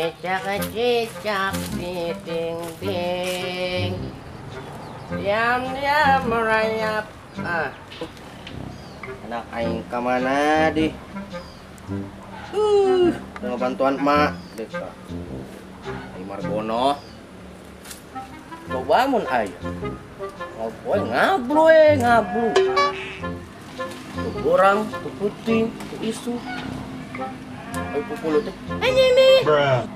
Cicak-cicak di dinding, diam-diam merayap. Ah, anak aing ka mana di? Dengan bantuan emak, deka. Aing Margono. Coba mun aya. Ngopoe ngablu ngablu. Tuh borang, tuh putih, tuh isu. Ayo pupuluh teh. Ini. Bruh.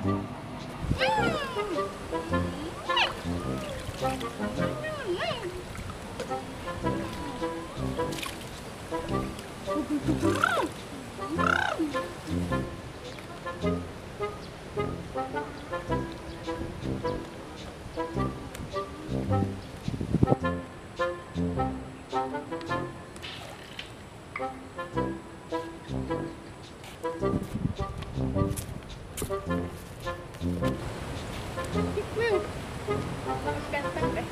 Ganteng deh.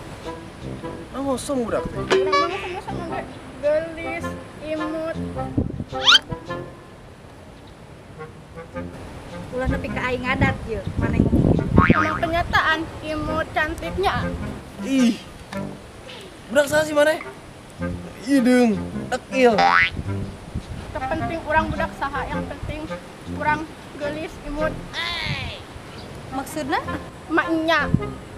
Ah, ngosong budak teh. Urang mah sama sama gelis, imut. Ulah nepi ka aing ngadat ieu, mana ngomong kitu. Emang kenyataan imut cantiknya. Ih. Budak saha sih maneh? Hideung, dekil. Teu penting urang budak saha, yang penting urang gelis, imut. Maksudna? Maknya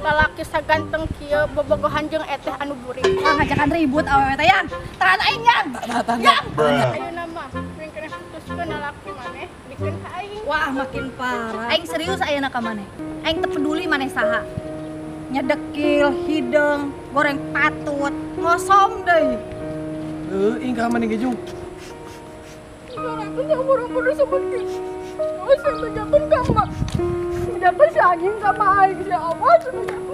lalaki saganteng kieu bobogohan jeung eteh anu burik. Ah, ngajakan ribut awewe teh yang. Tahan aing yang. Tahan. Ayeuna mah mending keneh putuskeun lalaki maneh dikeun ka aing. Wah, makin parah. Aing serius ayeuna ka maneh. Aing teu peduli maneh saha. Nyedekil, hideung, goreng patut, ngosom deui. Heuh, ing ka maneh ge jung. Urang teh buru-buru sebut kieu. Oh, saya bejakeun ka emak. Dapat si anjing sama aing si awas sama aing.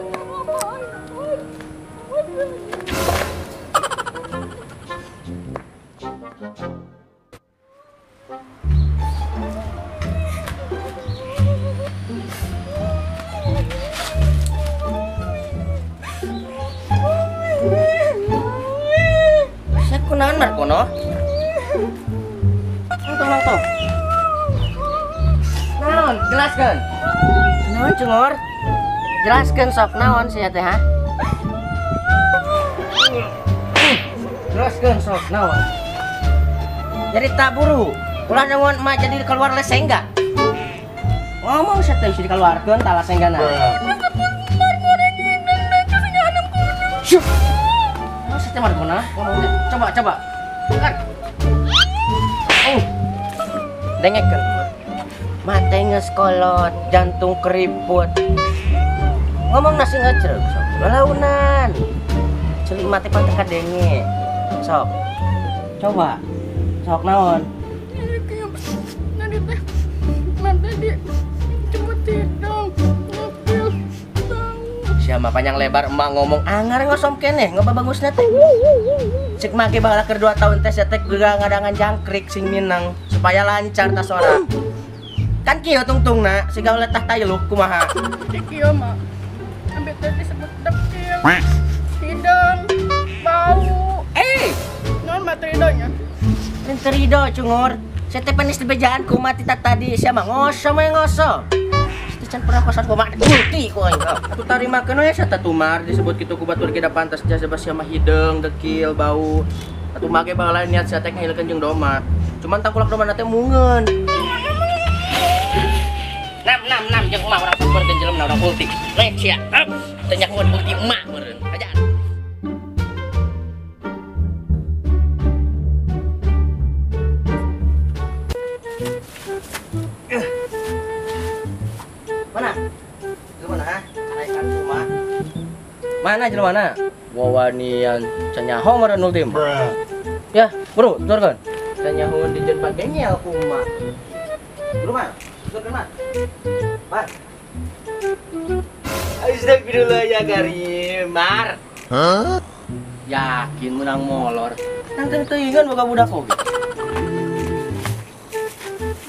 Saya kunaon Margono? Tolong tolong. Naon, jelaskan. Naon cungor? Jelaskan sok naon sia teh ha? Jelaskan sok naon. Jadi tak buru. Ulah naon emak jadi keluar lesengga. Ngomong sia teh jadi keluarkeun tah lesenggana. Syuh. Naon sia teh Margona? Ngomong teh. Coba coba. Kan. Oh. Dengekeun. Mata geus kolot, jantung keriput. Ngomong nasi ngecrek sok. Lalaunan. Celik mati pan teu kadenge. Sok. Coba. Sok naon? Nadi teh mati di jemput hidung, ngepil, bau. Siapa panjang lebar emak ngomong angar ngosom keneh, ngababagusna teh. Cek make baheula keur 2 tahun teh sia teh ngadangan jangkrik sing minang supaya lancar ta sora. Kan kieu tungtungna siga letah tailuk kumaha. Di kieu mah ambe teh disebut dekil, hideung, bau. Naon mah teridonya? Lain terido cungur. Sia teh panis di bejaan kumaha ti tadi sia mah ngoso mah ngoso. Sia can pernah kosan kumaha ulti ku aing. Atuh tarimakeun we sia teh tumar disebut kitu ku batur ge da pantas jasa sia mah hideung, dekil, bau. Atuh make baheula niat sia teh ngahilkeun jeung doma. Cuman tangkulak doma teh mungeun. 6 jeung emak urang sampeurkeun jelema urang ulti. Rek sia. Teu nyahoan ulti emak meureun. Ajaan. Mana? Jelema mana? Karaikan kumaha? Mana jelema mana? Wawanian can nyaho meureun ulti mah. Ya, bro, tuturkeun. Can nyahoan di jeung pagenyel ku emak. Bro mah. Tuturkeun mah. Mar. Astagfirullah ya Karim, Mar. Hah? Yakin menang molor. Nang teuingan boga budak oge.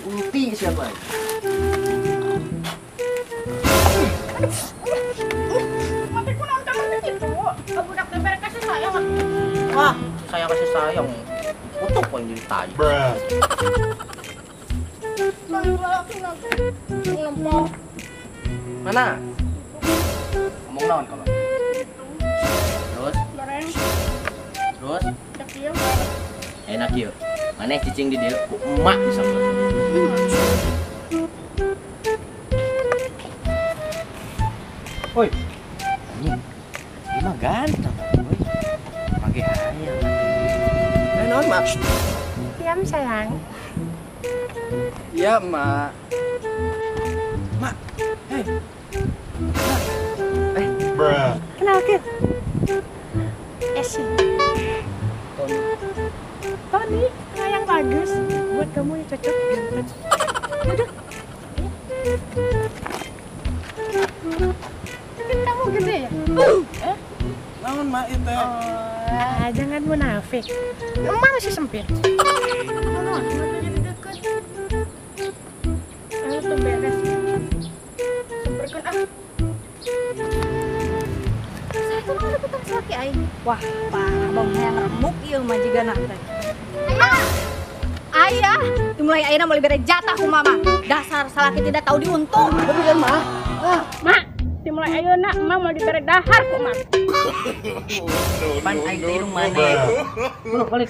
Ulti siapa? Mati kunaon ka mah kitu? Ka budak teh bere kasih sayang. Wah, saya kasih sayang. Utuh poin jadi tai. Bruh. Mana? Ngomong naon kamu? Terus? Goreng. Terus? Dekil. Enak yuk. Maneh cicing di dieu ku emak disebut. Woi. Anjing. Ieu mah ganteng. Woi. Mage hayang. Eh naon, Mak? Diam sayang. Iya, Mak. Mak. Hei. Mak. Eh, bruh. Kenal Kil? Esi. Tony. Tony, yang bagus. Buat kamu yang cocok ganteng. Duduk. Tapi kamu gede ya? Eh? Naon, Mak, itu? Oh, jangan munafik. Emak masih sempit. Tolong, jadi deket. Ayo tuh beres. Semperkan ah. Saya tuh mau deketan salaki aing. Wah, parah bang hayang remuk ieu mah jigana teh. Ayah. Ayah, dimulai ayeuna mulai bere jatah ku mama. Dasar salaki tidak tahu diuntung. Tapi kan, Mak. Ah. Mak, dimulai ayeuna emak mau dibere dahar ku mak. Pan aing teh irung maneh. Buru balik.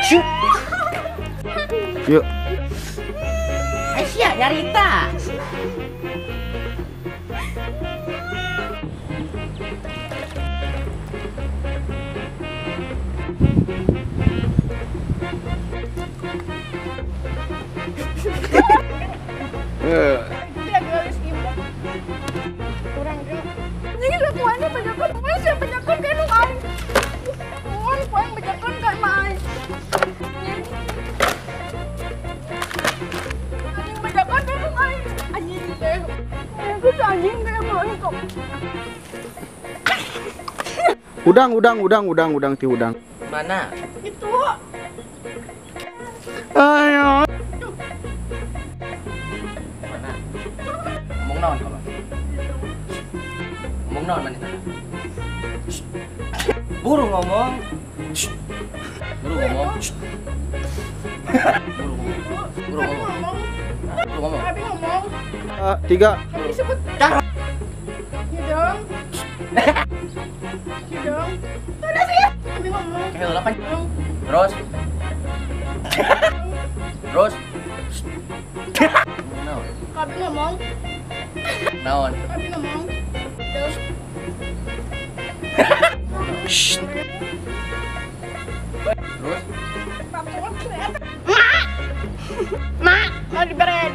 Shoot. Yuk. Aisyah nyarita. Dia gelis ibu. Kurang dia. Ini lakuannya banyak masih banyak kan aing. Poin bejakan kan main. Anjing bejakan kan main. Anjing teh. Aku anjing teh mau kok. Udang udang udang udang udang ti udang. Mana? Itu. Ayo. Mana? Ngomong naon kamu? Ngomong naon mana? Buru ngomong. Buru ngomong. Buru ngomong. Buru ngomong. Buru ngomong. Abi ngomong. 3. Disebut. Hidung. Hidung. Udah sih. Abi ngomong. Kayak 8. Terus. Terus. Naon? Abi ngomong. Naon? Abi ngomong. Terus. Shh. Terus? Mak, mak, mau dibere